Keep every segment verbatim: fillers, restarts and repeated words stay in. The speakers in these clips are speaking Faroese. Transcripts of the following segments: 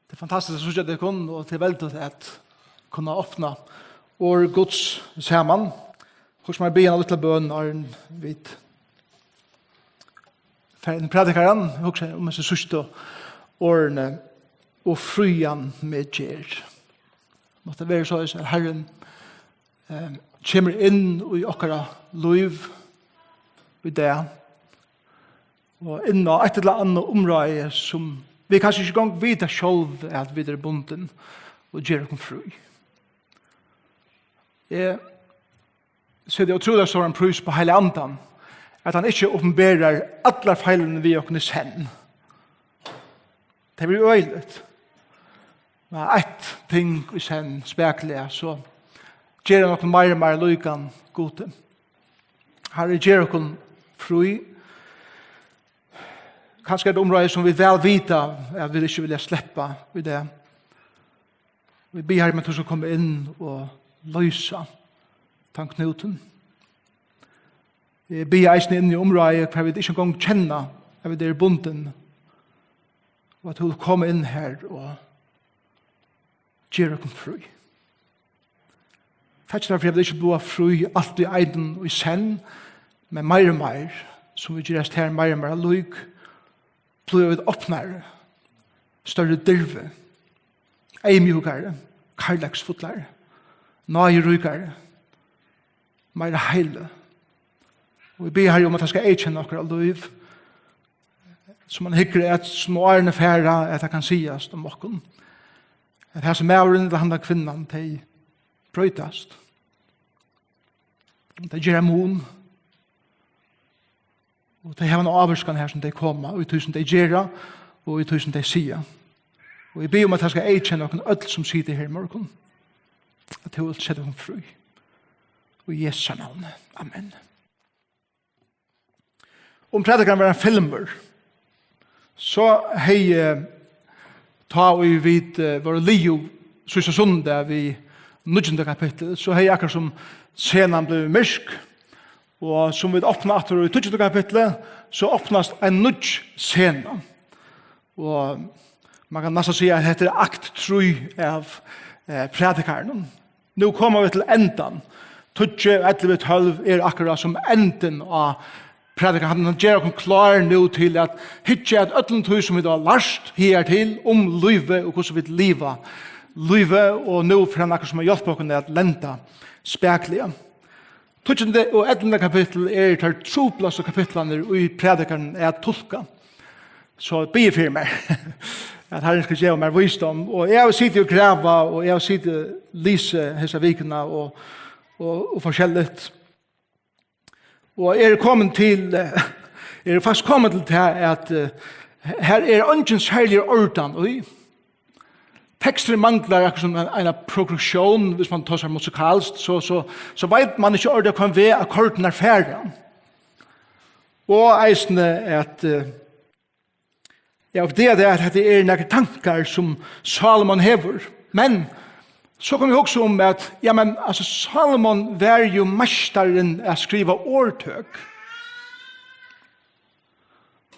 Tað er fantastiskt at síggja tykkum, og tað er veldigt at kunna opna orð Guds saman. Hvussu má eg biðja eina lítla bøn, áðrenn vit fara inn í prædikaran, hugsa um hesi síðstu orðini: "Og frían meg ger." Mátti vera soleiðis, at Harrin, eh, kemur inn í okkara lív í dag, og inn á eitt ella annað umráði, sum vit kanska ikki gong vita sjálv, at vit eru bundin, og ger okkum frí. Eg seti ótrúliga stóran prís á Heilaga Andan, at hann ikki opinberar allar feilir við okkum í senn. Tað verður øgiligt. Men eitt ting í senn, spakuliga, so ger hann okkum meira og meira líkan Gudi. Harri, ger okkum frí. Kanska er tað umráði, sum vit væl vita, at vit ikki vilja sleppa í dag. Vit biðja, Harri, um at tú skal koma inn og loysa tann knútin. Eg biðji eisini inn í umráði, har vit ikki eingong kenna, at vit eru bundin, og at tú vilt koma inn har og gera okkum frí. Takk fyri, at vit ikki blíva frí alt í einum í senn, men meir og meir, sum vit gerast tær meir og meir lík, blíva vit opnari, størri dirvi, eyðmjúkari, kærleiksfullari, náðiríkari, meira heili. Og vit biðja, Harri, um at tað skal eyðkenna okkara lív, sum hann hyggur at, sum árini fara, at tað kann sigast um okkum, at hasin maðurin ella handa kvinnan, tey broytast. Tey gera mun. Og tey hava eina ávirkan har, sum tey koma, og í tí, sum tey gera, og í tí, sum tey siga. Og eg biði um, at tað skal eyðkenna okkum øll, sum sita her í morgun, at tú vilt seta okkum frí. Í Jesu navni. Amen. Um prædikarin var ein filmur, so hevði, tá ið vit, eh, vóru liðug síðsta sunnudag við níggjunda kapittul, so hevði akkurát sum senan blivið myrk, og sum vit opna aftur í tíggjunda kapitli, so opnast ein nýggj sena. Og man kann næstan siga, at hetta er akt trý av, eh, prædikaranum. Nú koma vit til endan. Tíggju, ellivu, tólv er akkurát sum endin á prædikaranum. Hann ger okkum klár nú til at hyggja at øllum tí, sum vit hava lært higartil um lívið og hvussu vit liva lívið. Og nú fer hann akkurát sum at hjálpa okkum at lenda spakuliga. Tíggjunda og ellivta kapittul eru teir truplastu kapitlarnir í prædikaranum at tulka. So biðið fyri mær, at Harrin skal geva mær vísdóm. Og eg havi sitið og gravað, og eg havi sitið og lisið hesa vikuna og, og, og forskelligt. Og eg eri komin til, eh, eg eri faktiskt komin til tað, at, eh, her er eingin serligur ordan í. Teksturin manglar akkurát sum ein, eina progressión, viss man tosar musikalskt, so, so, so veit man ikki ordiliga, hvønn veg akkordirnar fara. Og eisini at, eh, ja, og tað er tað, at hetta eru nakrir tankar, sum Salomon hevur. Men so kann vit hugsa um, at, ja, men, altso, Salomon var jú meistarin at skriva orðtøk.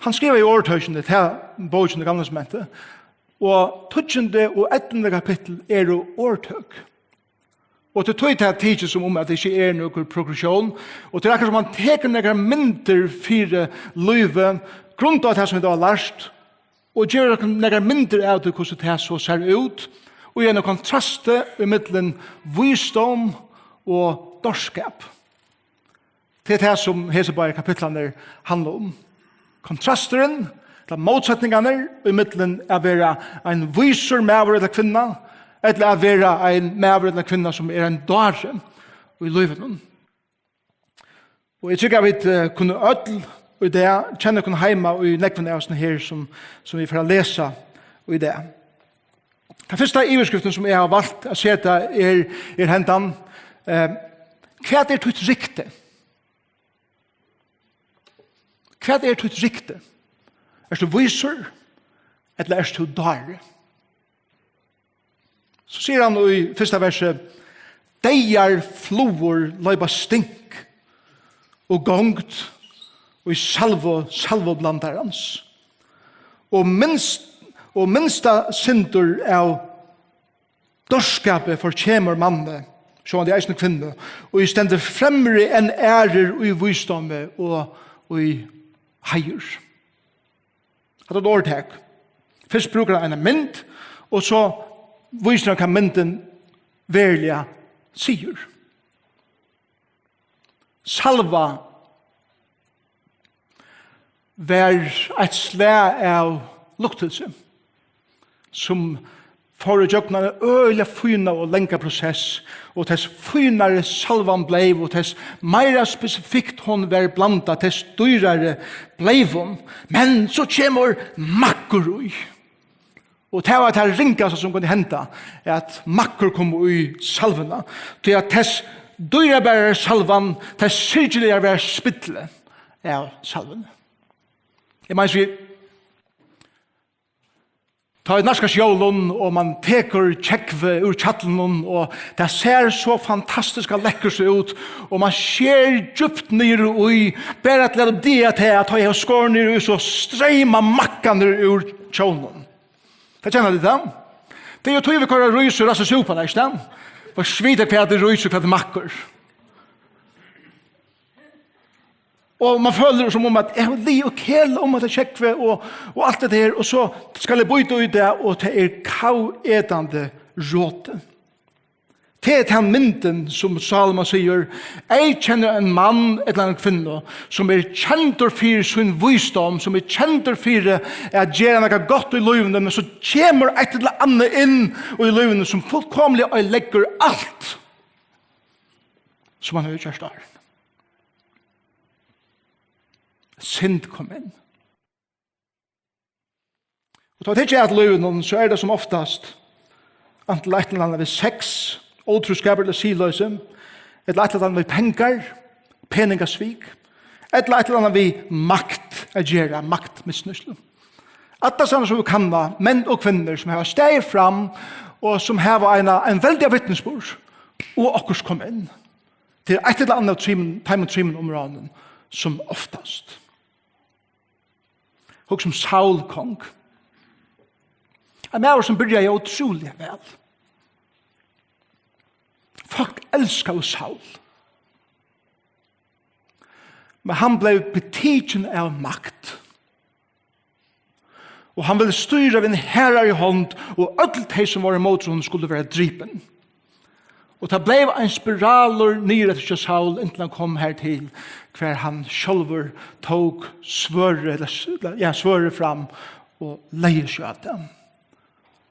Hann skrivaði orðtøkini, ta bókina, Gamla Testamenti, og tíggjunda og ellivta kapittul eru orðtøk. Og til tí tað tykist sum um, at tað ikki er nøkur progressión, og tað er akkurát sum hann tekur nakrar myndir fyri lívið, grundað á tað, sum vit hava lært, og gevur okkum nakrar myndir av tí, hvussu tað so sær út, og í einum kontrasti ímillum vísdóm og dárskap. Tað er tað, sum hesir báðir kapitlarnir handla um. Kontrasturin, ella mótsetningarnar, ímillum at vera ein vísur maður ella kvinna, ella at vera ein maður ella kvinna, sum er ein dári í lívinum. Og eg trúgvi, at vit, eh, kunnu øll í dag kenna okkum heima í nógvum av hesum her, sum, sum vit fara at lesa í dag. Tann fyrsta yvirskriftin, sum eg havi valt at seta, er, er hendan, eh, Hvat er títt rykti? Hvat er títt rykti? Ert tú vísur, ella ert tú dári? So sigur hann í fyrsta versi: Deyðar flugur loypa stink og gongd í salvu, salvublandarans. Og minst, Og minsta sindur av dárskapi forkemur manni, sjálvandi eisini kvinnu, og ið stendur fremri enn aðrir í vísdómi og í heiður. Hatta er eitt orðtak. Fyrst brúkar hann eina mynd, og so vísir hann, hvat myndin veruliga sigur. Salva var eitt slag av luktilsi, sum fór ígjøgnum eina øgiliga fína og langa prosess, og tess fínari salvan bleiv, og tess meira spesifikt hon var blandað, tess dýrari bleiv hon. Men so kemur makkur í. Og tað var tað ringasta, sum kundi henda, at makkur kom í salvuna. Tí at tess dýrabarari salvan, tess syrgiligari var spillið av salvuni. Eg meini, so tá ið nærkast jólum, og mann tekur kjógvið úr hjallinum, og tað sær so fantastiskt lekkurt út, og mann sker djúpt niður í, bara til at uppliva tað, at tá eg havi skorið niður í, so streyma makkarnir úr kjógvinum. Tað kenna tit, ja? Tað er jú tí, vit koyra rís og ræsta súpan, ikki tað? Og svita, hvat er rís og hvat er makkur. Og mann følir sum um, at eg havi ligið og kelað um hetta kjógvið og, og alt det her, og so skal eg bíta í tað, og tað er kavetandi rotið. Tað er tann myndin, sum Sálomon sigur: Ei kennir ein mann ella eina kvinnu, sum er kendur fyri sín vísdóm, sum er kendur fyri at gera nakað gott í lívinum, men so kemur eitt ella annað inn í lívinum, sum fullkomiliga oyðileggur alt, sum hann hevur gjørt áðrenn. Synd kom inn. Og tá tað kemur at lívinum, so er tað sum oftast antin eitt ella annað við sex, ótrúskapur ella siðloysi, ella eitt ella annað við pengar, peningasvik, ella eitt ella annað við makt at gera, maktmisnýtslu. Allar sannar sum vit kanna, menn og kvinnur sum hava staðið fram og sum hava eina, ein veldigan vitnisburð, og okkurt kom inn. Tað er eitt ella annað av trimum, teimum trimum umráðunum sum oftast. Hugsa um Saul kong. Ein maður sum byrjaði ótrúliga væl. Fólk elskaðu Saul. Men hann bleiv betikin av makt. Og hann vildi stýra við eini harðari hond, og øll tey, sum vóru ímóti honum, skuldu verða dripin. Og tað bleiv ein spiralur niður eftir hjá Saul, inntil hann kom har til, hvar hann sjálvur tók svørðið, ella s-, ja, svørðið fram og legði seg á tað.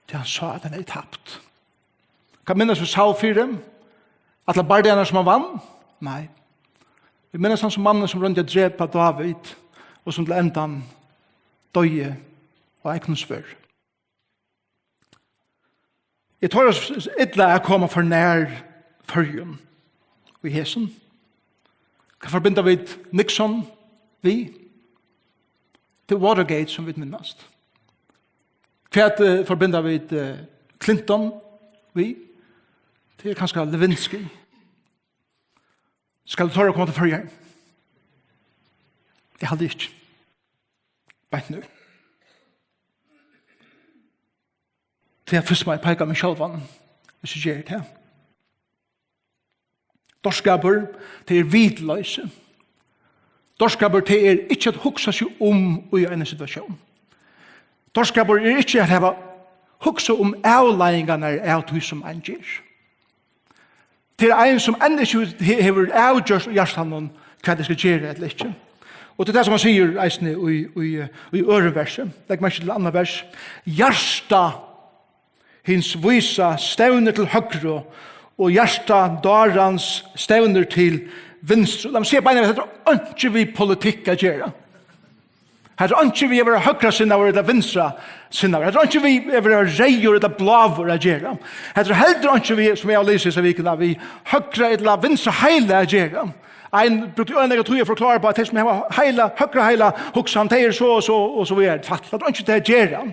Tí hann sá, at hann hevði tapt. Hvat minnast vit Saul fyri? Allar bardagarnar, sum hann vann? Nei. Vit minnast hann sum mannin, sum royndi at drepa Dávid, og sum til endan doyði á egnum svørði. Eg tori s-, illa at koma for nær Føroyum í hesum. Hvat forbinda vit Nixon við? Tað er Watergate, sum vit minnast. Hvat, eh, forbinda vit, eh, Clinton við? Tað er kanska Lewinsky. Skal eg tora at koma til Føroyar? Eg haldi ikki. Beint nú. Tí at fyrst má eg peika meg sjálvan, hvis eg geri tað. Dárskapur, tað er vitloysi. Dárskapur, tað er ikki at hugsa seg um í eini situatión. Dárskapur er ikki at hava hugsað um avleiðingarnar av tí, sum ein ger. Tað er ein, sum enn ikki he-, hevur avgjørt í hjartanum, hvat eg skal gera ella ikki. Og tað er tað, sum hann sigur eisini í, í, í øðrum versi. Legg merki til annað vers. Hjarta hins vísa stevnir til høgru, og hjarta dárans stevnir til vinstru. Lat meg siga beinanvegin, hetta er einki við politikk at gera. Hetta er einki við at vera høgrasinnaður ella vinstrasinnaður. Hetta er einki við at vera reyður ella bláur at gera. Hetta er heldur einki við, sum eg havi lisið hesa vikuna, við høgra ella vinstra heila at gera. Ein brúkti øgiliga nógva tíð at forklára upp á, at tey sum hava heila, høgra heila hugsan, tey eru so og so og so víðari. Tvætl, tað er einki við tað at gera.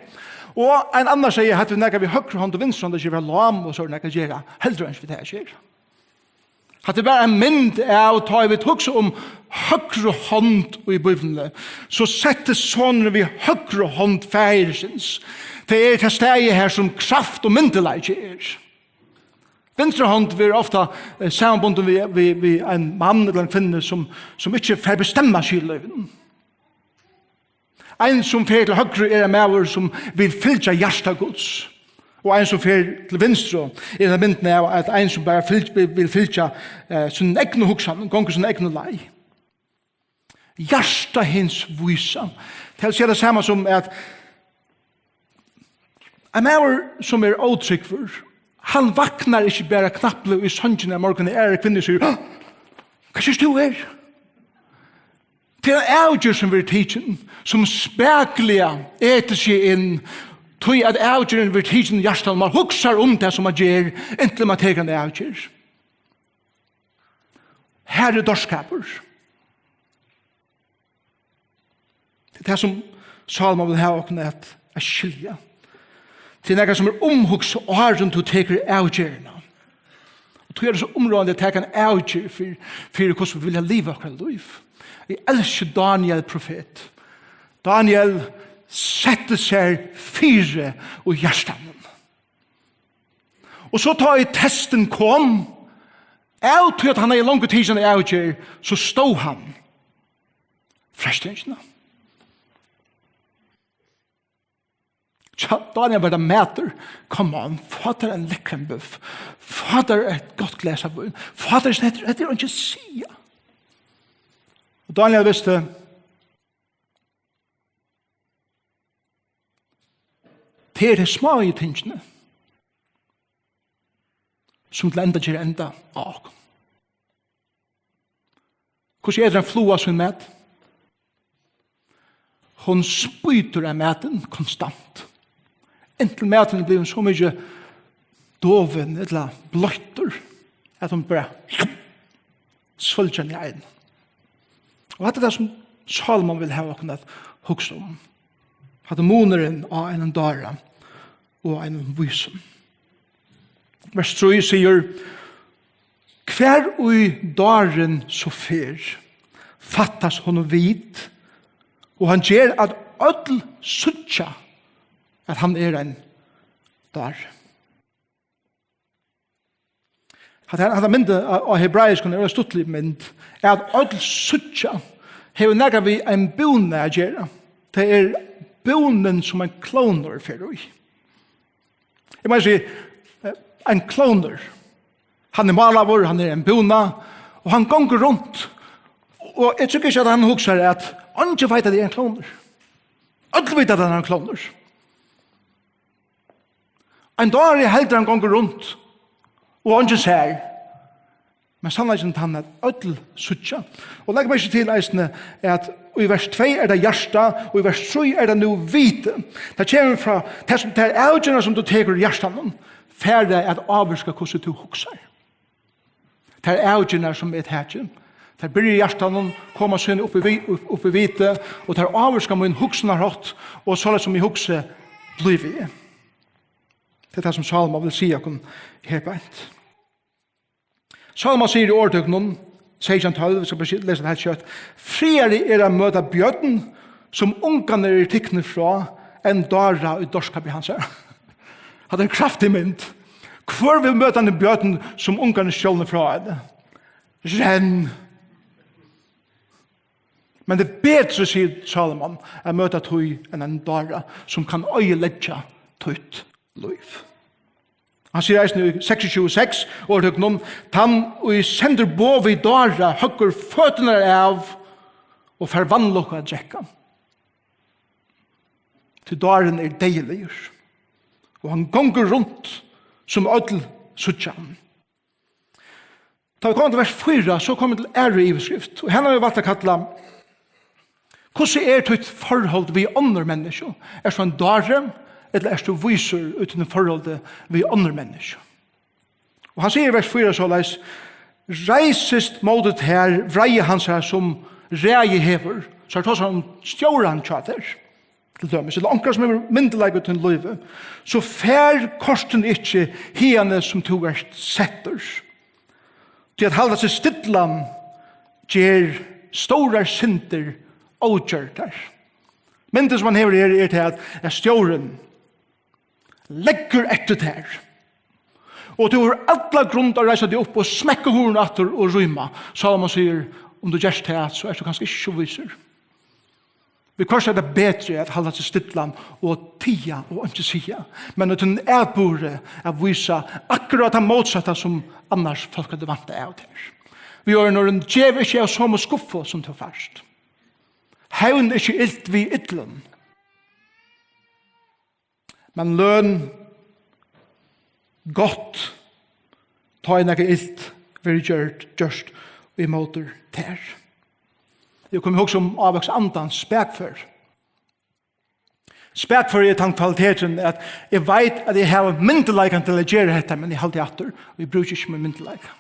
Og ein annar segði, at hetta er nakað við høgru hond og vinstru hond at gera, lám og so er nakað at gera. Heldur einki við tað at gera. Hatta er bara ein mynd av, tá vit hugsa um høgru hond í Bíbliuni, so setti sonurin við høgru hond faðirsins. Tað er tað staðið har, sum kraft og myndugleiki er. Vinstra hond verður ofta, eh, samanbundin við, við, við ein mann ella ein kvinnu, sum, sum ikki fær bestemmað seg í lívinum. Ein sum fer til høgru er ein maður, sum vil fylgja hjarta Guds. Og ein sum fer til vinstru er ein myndin av, at ein sum bara fylg-, vil, vil fylgja, eh, sín egnu hugsan, gongur sín egnu leið. Hjarta hins vísa. Tað vil siga tað sama sum at ein maður sum er ótrúgvur, hann vaknar ikki bara knappliga í songini ein morgun, og aðrar kvinnur siga: "Hå? Hvat gert tú her?" Tað er ein avgerð, sum verður tikin, sum spakuliga etur seg inn, tí at avgerðin verður tikin í hjartanum. Man hugsar um tað, sum man ger, inntil man tekur eina avgerð. Har er dárskapur. Tað er tað, sum Sálomon vil hava okkum at, at skilja. Tað er nakað, sum er umhugsað, áðrenn tú tekur avgerðina. Og tí er tað so umráðandi at taka eina avgerð fyri, fyri hvussu vit vilja liva okkara lív. Eg elski Daniel profet. Daniel setti sær fyri í hjartanum. Og so, tá ið testin kom, av tí at hann hevði longu tikið eina avgerð, so stóð hann freistingina. Tja, Daniel, var tað matur? Come on, fá tær ein lekkran búff. Fá tær eitt gott glas av vín. Fá tær, hetta, hetta er einki at siga. Og Daniel visti, tað er tey smáu tingini, sum til enda gera enda á okkum. Hvussu etur ein fluga sín mat? Hon spýtur av matin konstant, inntil maturin er blivin so mikið dovin ella bleittur, at hon bara svølgir hann í einum. Og hatta er tað, sum Sálomon vil hava okkum at hugsa um. Hatta er munurin á einum dára og einum vísum. Vers trý sigur: "Hvar ið dárin so fer, fattast honum vit, og hann ger, at øll síggja, at hann er ein dári." Hatta her, hatta myndin á, á hebraiskum er ein stuttlig mynd, at øll síggja, hevur nakað við ein búna at gera. Tað er búnin, sum ein klovnur fer í. Eg má siga, eh, ein klovnur. Hann er málaður, hann er ein búna, og hann gongur runt. Og eg trúgvi ikki, at hann hugsar, at eingin veit, at eg eri ein klovnur. Øll vita, at hann er ein klovnur. Ein dári heldur, hann gongur runt, og eingin sær. Men sannleikin er tann, at øll síggja. Og legg merki til eisini, at í vers tvey er tað hjarta, og í vers trý er tað nú viti. Tað kemur frá, tað sum, tær avgerðirnar, sum tú tekur í hjartanum, fara at ávirka, hvussu tú hugsar. Tær avgerðirnar, sum eg taki, tær byrja í hjartanum, koma síðan upp í vi-, upp, upp í viti, og tær ávirka mín hugsanarhátt, og soleiðis sum eg hugsi, blívi eg. Tað er tað, sum Sálomon vil siga okkum her beint. Sálomon sigur í Orðtøkunum seytjan tólv, eg skal bara lesa tað heilt skjótt: "Frægari er at møta bjørn, sum ungarnir eru tiknir frá, enn dára í dárskapi hansara." Hatta er ein kraftig mynd. Hvør vil møta einum bjørn, sum ungarnir stjólnir frá henni? Renn! Men tað er betri, sigur Sálomon, at møta tí enn ein dára, sum kann oyðileggja títt lív. Hann sigur eisini í seksogtjúgu seks, Orðtøkunum: "Tann, ið sendir boð við dára, høggur føturnar av og fær vanlukku at drekka." Tí dárin er deyðiligur, og hann gongur runt, sum øll síggja hann. Tá vit koma til vers fýra, so koma vit til aðru yvirskrift, og hana havi eg valt at kalla: "Hvussu er títt forhold við onnur menniskju? Ert tú ein dári, ella ert tú vísur í tínum forholdi við onnur menniskju?" Og hann sigur í vers fýra soleiðis: "Reisist móti tær vreiði hansara, sum ræði hevur." So er tosað um stjóran hjá tær, til dømis, ella onkran, sum hevur myndugleika í tínum lívi, "so far kortini ikki hiðani, sum tú ert settur." Tí at halda seg stillan ger stórar syndir ógjørdar. Myndin, sum hann hevur her, er til at, at stjórin leggur eftir tær. Og tú hevur alla grund at reisa teg upp og smekka hurðina aftur og rýma. Sálomon sigur, um tú gert tað, so ert tú kanska ikki so vísur. Viðhvørt er tað betri at halda seg stillan og tiga og einki siga, men í tínum atburði at vísa akkurát tað mótsatta, sum annars fólk høvdu væntað av tær. Við øðrum orðum, gev ikki av somu skuffu, sum tú fært. Hevn ikki ilt við illum, men løn gott, tá ið nakað ilt verður gjørt, gjørt ímóti tær. Eg kom at hugsa um ávøkst andans, spakføri. Spakføri er tann kvaliteturin, at eg veit, at eg havi myndugleikan til at gera hetta, men eg haldi aftur, og eg brúki ikki mín myndugleika.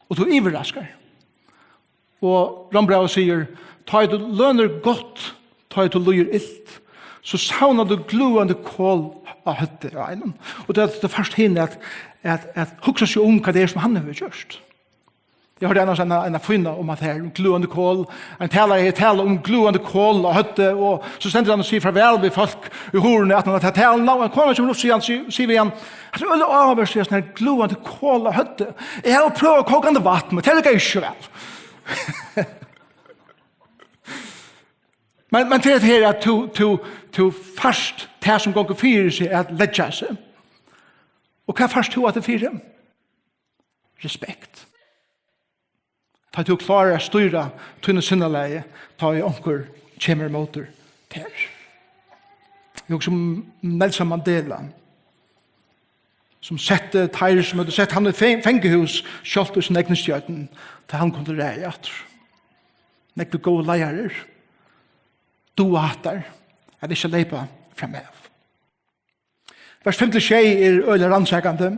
Og tú yvirraskar. Og Rómbrævið sigur, tá ið tú lønir gott, tá ið tú líður ilt, so savnar tú gløðandi kol á høvdið á einum. Og tað, tað fært hin at, at, at hugsa seg um, hvat tað er, sum hann hevur gjørt. Eg hoyrdi annars eina, eina fína um at her, gløðandi kol, ein talari hevur talað um gløðandi kol á høvdið, og so stendur hann og sigur farvæl við fólk í hurðini, at hann hevur talað, og ein kona kemur upp, sigur hann, sigur, sigur við hann, "Hatta er øgiliga áhugavert," sigur hann, "gløðandi kol á høvdið. Eg havi prøvað kókandi vatn, men tað riggar ikki so væl." Men, men til hetta her, at tú, tú, tú fært tað, sum gongur fyri seg, at leggja seg. Og hvat fært tú aftur fyri? Respekt. Tá tú klárar at stýra tínum sinnalagi, tá ið onkur kemur ímóti tær. Eg hugsi um Nelson Mandela, sum setti teir, sum høvdu sett hann í fe-, fangahús, sjálvt í síni egnu stjórn, tá hann kundi ræða aftur. Nógvir góðir leiðarar duga hatta, at ikki leypa framav. Vers fimm til sjey er øgiliga rannsakandi.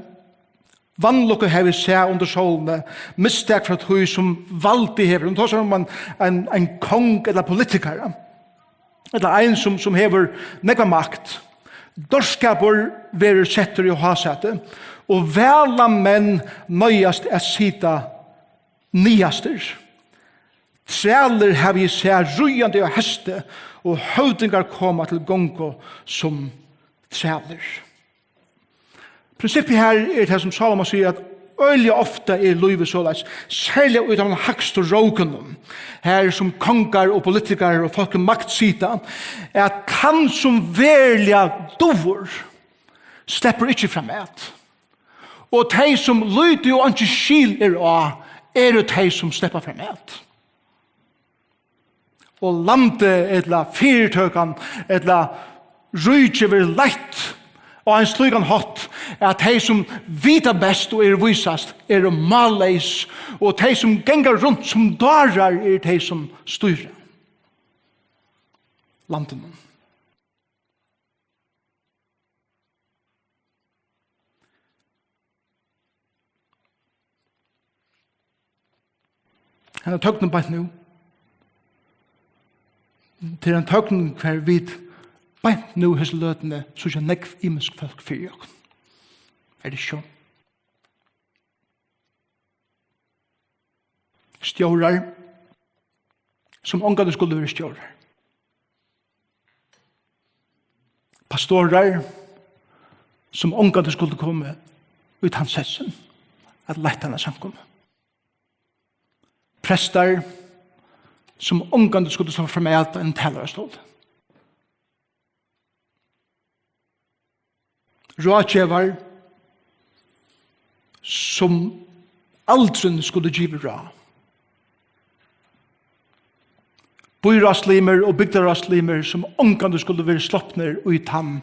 Vanlukku havi eg sæð undir sólini, mistak frá tí, sum valdið hevur. Hon tosar um ein, ein, ein kong ella politikara, ella ein, sum, sum hevur nógva makt. Dárskapur verður settur í hásæti, og vælamenn noyðast at sita niðastir. Trælir havi eg sæð ríðandi á hesti, og høvdingar koma til gongu sum trælir. Prinsippið her er tað, sum Sálomon sigur, at øgiliga ofta er lívið soleiðis, serliga í teimum hægstu rókunum, har sum kongar og politikarar og fólk við makt sita, at tann, sum veruliga dugir, sleppur ikki framat. Og tey, sum lítið og einki skil er á, eru tey, sum sleppa framat. Og landið, ella fyritøkan, ella ríkið verður leitt á ein slíkan hátt, at tey, sum vita best og eru vísast, eru málleys, og tey, sum ganga runt sum dárar, eru tey, sum stýra landinum. Henda tøgnin beint nú, tað er ein tøgn, har vit beint nú, hesa løtuna, síggja nógv ymisk fólk fyri okkum. Er tað ikki so? Stjórar, sum ongantíð skuldu verið stjórar. Pastorar, sum ongantíð skuldu komið í tann sessin at leitt hana samkomu. Prestar, sum ongantíð skuldu standa framat á ein talarastól. Ráðgevar, sum aldrin skuldu givið ráð. Býráðslimir og bygdaráðslimir, sum ongantíð skuldu verið slopnir í tann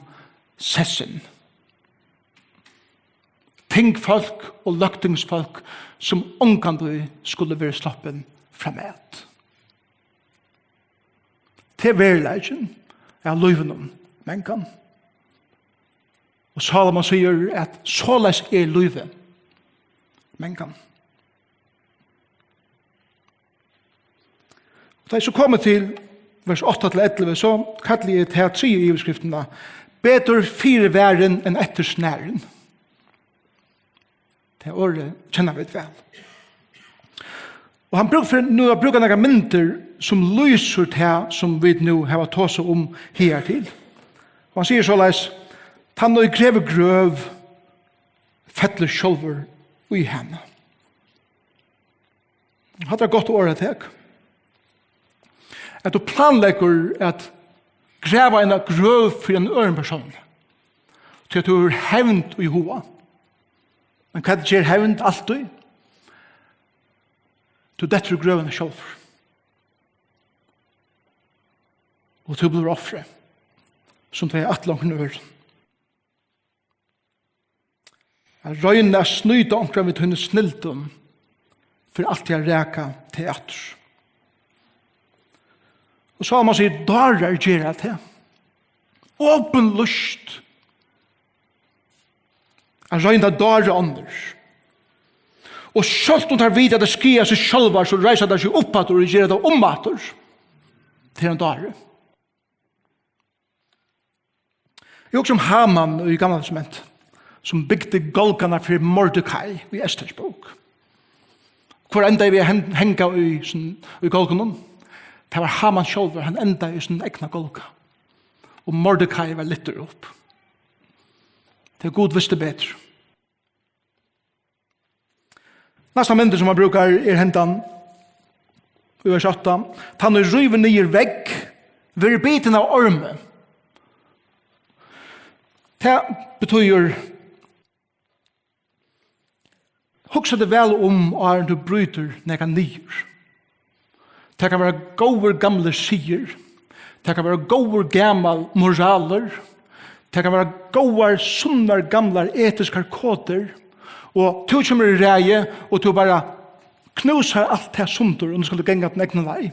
sessin. Tingfólk og løgtingsfólk, sum ongantíð skuldu verið sloppin framat. Tað er veruleikin av lívinum, mangan. Og Sálomon sigur, at soleiðis er lívið, mangan. Og tá eg so komi til vers átta til ellivu, so kalli eg ta triðju yvirskriftina: Betur fyrivarin enn eftirsnarin. Tað orðið kenna vit væl. Og hann brúkar fyri nú at brúka nakrar myndir, sum lýsir tað, sum vit nú hava tosað um higartil. Og hann sigur soleiðis: "Tann, ið grevur grøv, fellur sjálvur í hana." Hatta er gott orðatak. At tú planleggur at grava eina grøv fyri ein øðrum persón, tí at tú hevur hevnd í huga. Men hvat ger hevnd altíð? Tú dettur í grøvina sjálvur. Og tú blívur ofrið, sum tey ætla onkrum øðrum. At royna at snýta onkran við tínum snildum, fyri altíð at raka teg aftur. Og Sálomon sigur, dárar gera tað. Opinlýst. At royna at dára onnur. Og sjálvt um teir vita, at teir skaða seg sjálvar, so reisa teir seg upp aftur og gera tað umaftur. Tað er ein dári. Eg hugsi um Haman í Gamla Testamenti, sum bygdi gálgarnar fyri Mordekai í Esters bók. Hvør endaði við at hen-, hanga í, sum, í gálgunum? Tað var Haman sjálvur, hann endaði í sín egna gálga. Og Mordekai var lyftur upp. Tí Gud visti betur. Næsta myndin, sum hann brúkar, er hendan í vers átta. Tann, ið rívur niður vegg, verður bitin av ormi. Tað betýður, hugsa teg væl um, áðrenn tú brýtur nakað niður. Tað kann vera góður gamlir siðir. Tað kann vera góður gamal moralur. Tað kann vera góðar, sunnar, gamlar etiskar kodir. Og tú kemur í ræði, og tú bara knúsar alt tað sundur, og nú skal tú ganga tína egnu leið.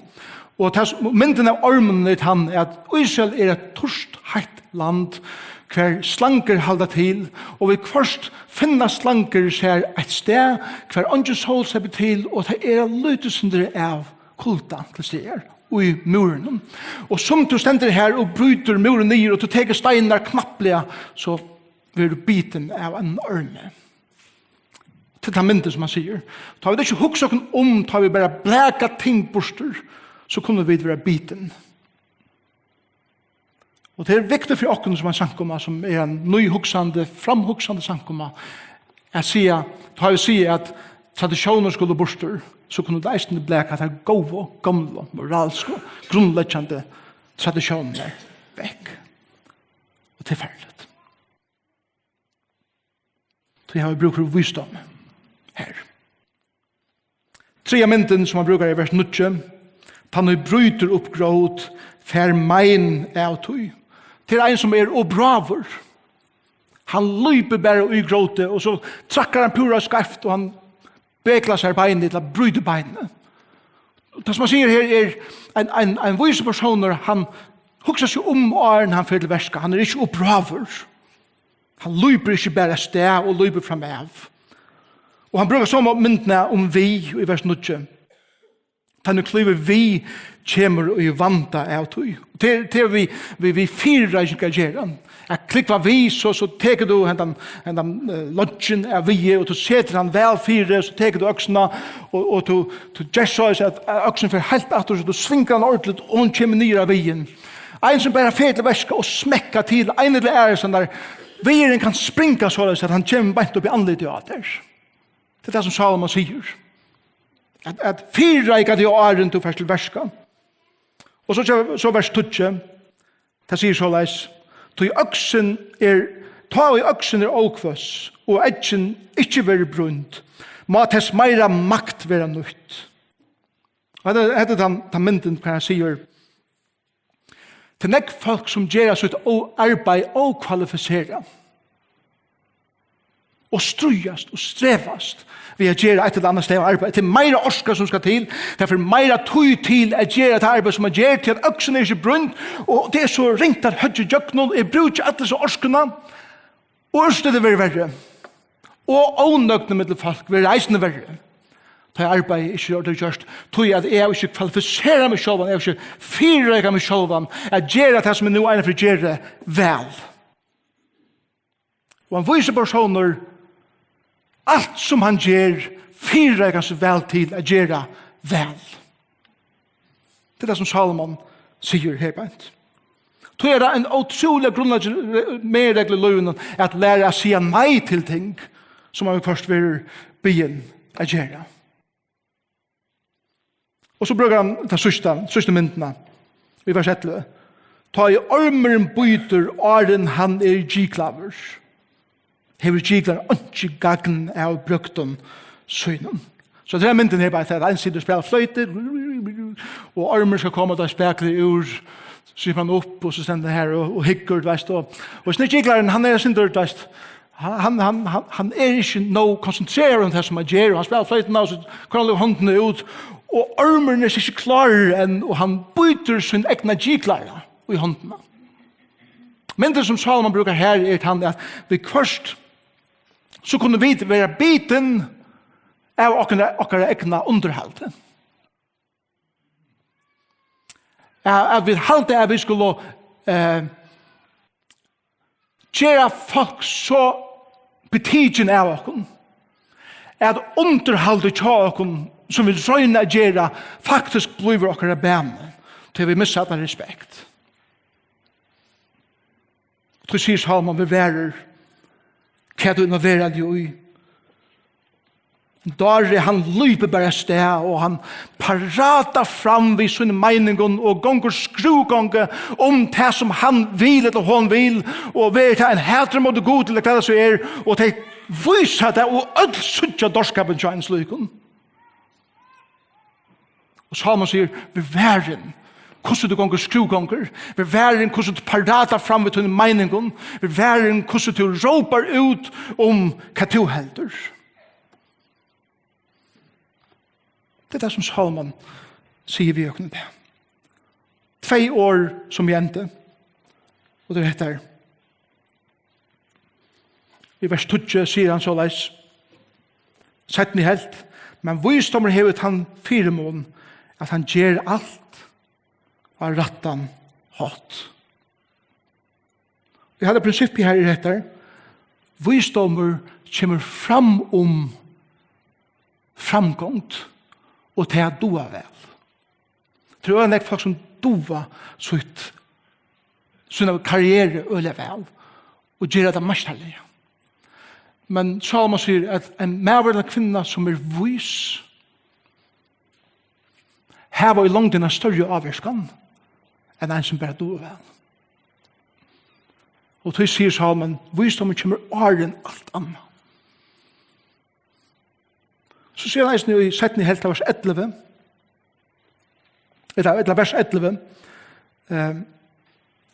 Og tað, myndin av orminum er tann, at Ísrael er eitt turt, heitt land, hvar slangur halda til, og viðhvørt finna slangur sær eitt stað, hvar eingin sól sleppur til, og tað er eitt lítið sindur av kulda til staðar í múrinum. Og sum tú stendur her og brýtur múrin niður, og tú tekur steinar knappliga, so verður bitin av einum ormi. Til ta myndin, sum hann sigur. Tá vit ikki hugsa okkum um, tá vit bara blaka ting burtur, so kunnu vit vera bitin. Og tað er viktigt fyri okkum sum ein samkoma, sum er ein nýhugsandi, framhugsandi samkoma, at siga, tá vit siga, at traditiónir skulu burtur, so kunnu vit eisini blaka tær góðu, gomlu, moralsku, grundleggjandi traditiónirnar vekk. Og tað er farligt. Tí hava vit brúk fyri vísdómi her. Triðja myndin, sum hann brúkar, er vers níggju. Tann, ið brýtur upp grót, fær mein av tí. Tað er ein, sum er ov bráður. Hann lýpur bara í grótið, og so traðkar hann púra skeivt, og hann beklar sær beinið, ella brýtur beinið. Tað, sum hann sigur her, er ein, ein, ein vísur persónur, hann hugsar seg um, áðrenn hann fer til verka. Hann er ikki ov bráður. Hann lýpur ikki bara avstað og lýpur framav. Og hann brúkar somu myndina um við í vers níggju. Tann, ið klívur við, kemur í vanda av tí. Og tað er, tað er við, við, við fyrireikingar at gera. At klúgva við, so, so tekur tú hendan, hendan, eh, loggin av viði, og tú setur hann væl fyri, so tekur tú økslina, og, og tú, tú ger so at, at økslin fer heilt aftur, so tú svingar hann ordentligt, og hon kemur niður á viðin. Ein, sum bara fer til verka og smekkar til, ein ella aðra, sånn der, viðurin kann springa soleiðis, at hann kemur beint upp í andlitið á tær. Tað er tað, sum Sálomon sigur. At, at fyrireika teg, áðrenn tú fert til verka. Og so, so vers tíggju, tað sigur soleiðis: Tí øksin er, tá ið øksin er óhvøss, og eggin ikki verður brýnd, má tess meira makt verða nýtt. Og hetta, hetta er tann, tann myndin, hvar hann sigur, tað er nógv fólk, sum gera sítt ó-, arbeiði ókvalifiserað og stríðast og strevast við at gera eitt ella annað slag av arbeiði. Tað er meira orka, sum skal til. Tað fer meira tíð til at gera tað arbeiði, sum man ger, tí at øksin er ikki brýnd, og tað er so ringt at hoyggja ígjøgnum. Eg brúki alla hesa orkuna, og úrslitið verður verri. Og ónøgdin millum fólk verður eisini verri. Tá ið arbeiðið ikki er ordiliga gjørt, tí at eg havi ikki kvalifiserað meg sjálvan, eg havi ikki fyrireikað meg sjálvan at gera tað, sum eg nú einaferð geri, væl. Og ein vísur persónur Alt sum hann ger, fyrireikar hann seg væl til at gera væl. Tað er tað, sum Salomon sigur her beint. Tí er tað ein ótrúliga grundleggjandi meginregla í lívinum at læra at siga nei til ting, sum man viðhvørt verður biðin at gera. Og so brúkar hann ta síðsta, síðstu myndina í vers ellivu. Tá ið ormurin bítur, áðrenn hann er giklaður, hevur giklarin einki gagn av brøgdum sínum. So tað er myndin her, bara at ein situr og spælir floytu, og ormurin skal koma og taka spakuliga úr, so kemur hann upp, og so stendur hann her og, og hyggur, tú veist, og, og so er giklarin, hann er eitt sindur, tú veist, hann, hann, hann, hann, hann er ikki nóg konsentreraður um tað, sum hann ger, og hann spælir floytuna, og so koyrir hann hondina út, og ormurin er ikki klárur enn, og hann bítur sín egna giklara í hondina. Myndin, sum Salomon brúkar her, er tann, at viðhvørt, so kunnu vit vera bitin av okkara, okkara egna undirhaldi. At, at vit halda, at vit skulu, eh, gera fólk so betikin av okkum, at undirhaldið hjá okkum, sum vit royna at gera, faktiskt blívur okkara bani, tí vit missa allan respekt. Tí sigur Salomon: "Ver varur, hvat tú involverar teg í." Dári, hann leypur bara avstað, og hann paratar fram við sínum meiningum og gongur skrúðgongu um tað, sum hann vil ella hon vil, og verður tað ein hatur móti Gud, ella hvat tað so er, og tey vísa tað, og øll síggja dárskapin hjá einum slíkum. Og Salomon sigur: "Ver varin, hvussu tú gongur skrúðgongur. Ver varin, hvussu tú paratar fram við tínum meiningum. Ver varin, hvussu tú rópar út um, hvat tú heldur." Tað er tað, sum Salomon sigur við okkum í dag. Tvey orð, sum eg endi, og tað er hetta her. Í vers tíggju sigur hann soleiðis, seinnu helvt: "Men vísdómur hevur tann fyrimun, at hann ger alt á rættan hátt." Og eg haldi, prinsippið her er hetta: vísdómur kemur fram um framgongd og tað at duga væl. Tað eru øgiliga nógv fólk, sum duga sítt, sína karrieru øgiliga væl og gera tað meistarliga. Men Salomon sigur, at ein maður ella kvinna, sum er vís, hava í longdini eina størri ávirkan enn ein, sum bara dugir væl. Og tí sigur Salomon: "Vísdómur kemur áðrenn alt annað." So sigur hann eisini í seinnu helvt av vers ellivu, ella, ella vers ellivu, eh,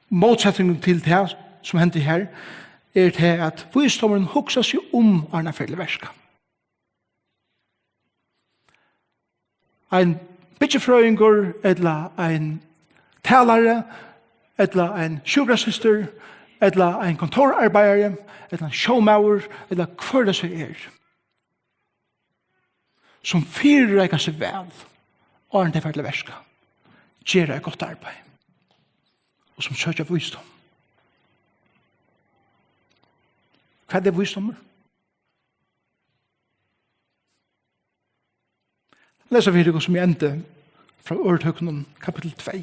mótsetningur til tað, sum hendi her, er tað, at vísdómurin hugsar seg um, áðrenn hann fer til verka. Ein byggifrøðingur, ella ein talari, ella ein sjúkrasystir, ella ein kontórsarbeiðari, ella ein sjómaður, ella hvør tað so er, sum fyrireikar seg væl, áðrenn tey fara til verka, gera eitt gott arbeiði, og sum søkja vísdóm. Hvat er vísdómur? Lesa fyri tykkum, sum eg endi, frá Orðtøkunum, kapittul tvey.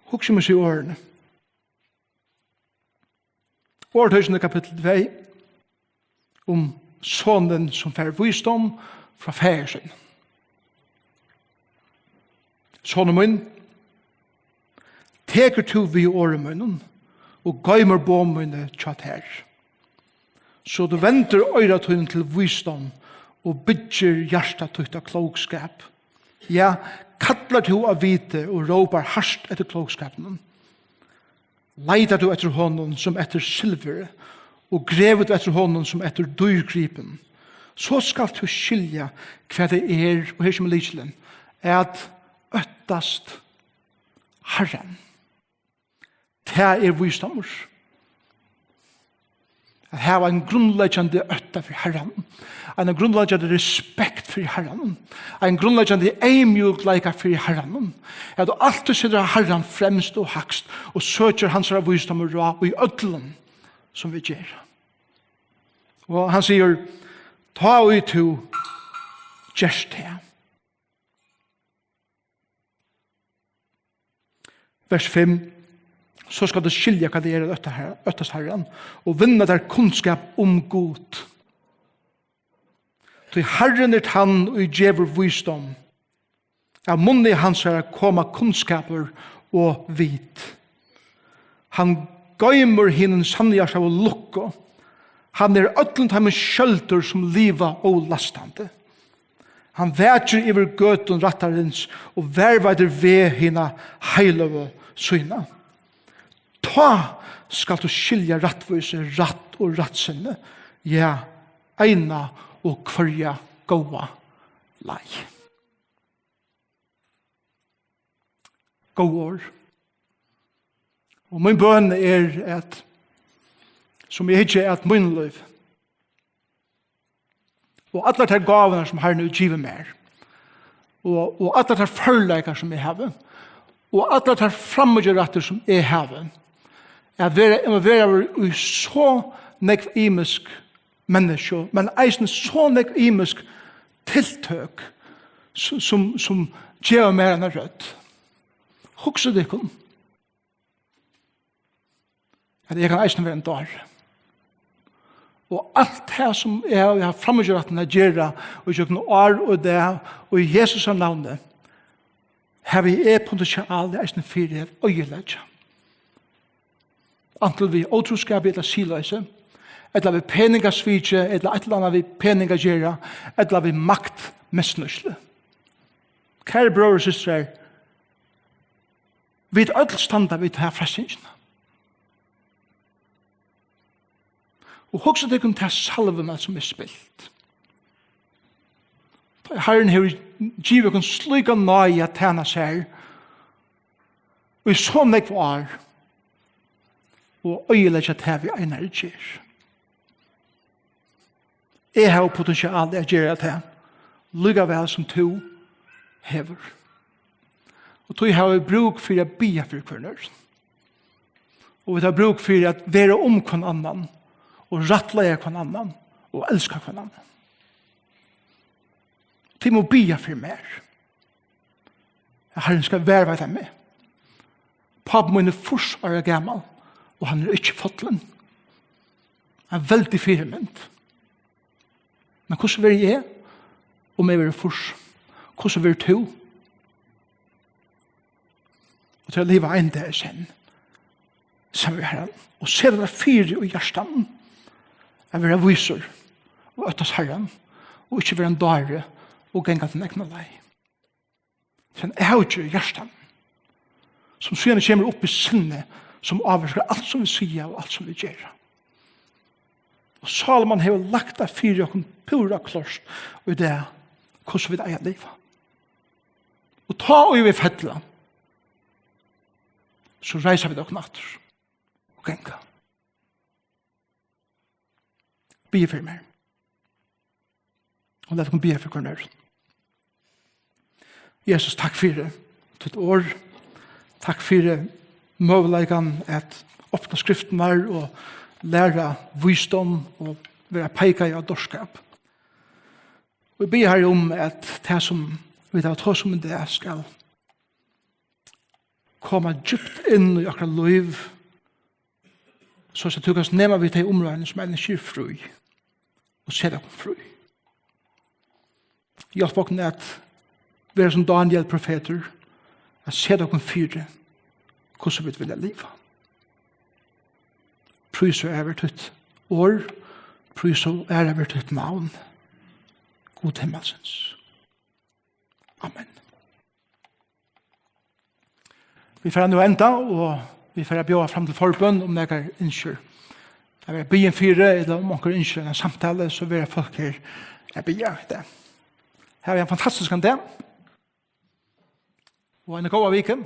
Hugsið um hesi orðini. Orðtøkini, kapittul tvey, um sonin, sum fær vísdóm frá faðir sínum. Sonur mín, tekur tú við orðum mínum og goymir boð míni hjá tær, so tú vendir oyra tíni til vísdóm og byggir hjarta títt á klókskap. Ja, kallar tú á viti og rópar hart eftir klókskapinum. Leitar tú eftir honum sum eftir silvuri, og grevur tú eftir honum sum eftir dýrgripum, so skalt tú skilja, hvat tað er, og her kemur lykilin, at óttast Harran. Tað er vísdómur. At hava ein grundleggjandi ótta fyri Harranum, ein grundleggjandi respekt fyri Harranum, ein grundleggjandi eyðmjúkleika fyri Harranum, at tú altíð setir Harran fremst og hægst og søkir hansara vísdóm og ráð í øllum, sum vit gera. Og hann sigur, tá ið tú gerst tað. Vers fimm. So skalt tú skilja, hvat tað er at ótta Her-, óttast Harran, og vinna tær kunnskap um Gud. Tí Harrin er tann, ið gevur vísdóm. Av munni hansara koma kunnskapur og vit. Hann goymir hinum sannhjartaðu lukku. Hann er øllum teimum skjøldur, sum liva ólastandi. Hann vakir yvir gøtum rættarins og varðveitir veg hinna heiløgu sína. Tá skalt tú skilja rættvísi, rætt og rættsinni, ja, eina og hvørja góða leið. Góð orð. Og mín bøn er, at sum eg hyggi at mín lív, og allar tær gávurnar, sum Harrin hevur givið mær, og, og allar tær førleikar, sum eg havi, og allar tær framíhjárættir, sum eg havi, at vera, eg má vera í so nógv ymisk menniskju, men eisini so nógv ymisk tiltøk, s-, sum, sum geva mær eina rødd. Hugsið tykkum, at eg kann eisini vera ein dári. Og alt tað, sum eg havi havt framíhjárættin at gera, og gjøgnum ár og dag, og í Jesu navni, havi eg potential eisini fyri at oyðileggja. Antin við ótrúskapi ella siðloysi, ella við peningasviki, ella eitt ella annað við pening at gera, ella við maktmisnýtslu. Kæru brøður og systrar, vit øll standa við ta freistingina. Og hugsið tykkum ta salvuna, sum er spilt. Tá Harrin hevur givið okkum slíka náði at tæna sær í so nógv ár, og oyðileggja tað við einari gerð. Eg havi potential at gera tað, líka væl sum tú hevur. Og tí hava vit brúk fyri at biðja fyri hvørjum øðrum. Og vit hava brúk fyri at vera um hvønn annan, og rættleiða hvønn annan, og elska hvønn annan. Tit mugu biðja fyri mær, at Harrin skal varðveita meg. Pápi mín er fýrs ára gamal, og hann er ikki fallin. Ein veldig fyrimynd. Men hvussu verði eg, um eg verði fýrs? Hvussu verður tú? Og til at liva ein dag í senn, saman við Harranum, og seta tað fyri í hjartanum at vera vísur og óttast Harran, og ikki vera ein dári og ganga tína egnu leið. Tað er ein avgerð í hjartanum, sum síðani kemur upp í sinni, sum ávirkar alt, sum vit siga, og alt, sum vit gera. Og Sálomon hevur lagt tað fyri okkum púra klárt í dag, hvussu vit eiga at liva. Og tá ið vit fella, so reisa vit okkum aftur og ganga. Biðið fyri mær. Og lat okkum biðja fyri hvørjum øðrum. Jesus, takk fyri títt orð. Takk fyri møguleikan at opna skriftirnar og læra vísdóm og vera peikað á dárskap. Og eg biði, Harri, um, at tað, sum vit hava tosað um í dag, skal koma djúpt inn í okkara lív, so at tú kanst nema við tey umráðini, sum enn ikki eru frí, og seta okkum frí. Hjálp okkum at vera sum Dániel profetur, at seta okkum fyri, hvussu vit vilja liva. Prís og æra veri títt orð, prís og æra veri títt navn, Gud himmalsins. Amen. Vit fara nú at enda, og vit fara at bjóða fram til forbøn, um nakar ynskir at vera biðin fyri, ella um onkur ynskir eina samtalu, so verða fólk her at biðja í dag. Havið ein fantastiskan dag, og eina góða viku.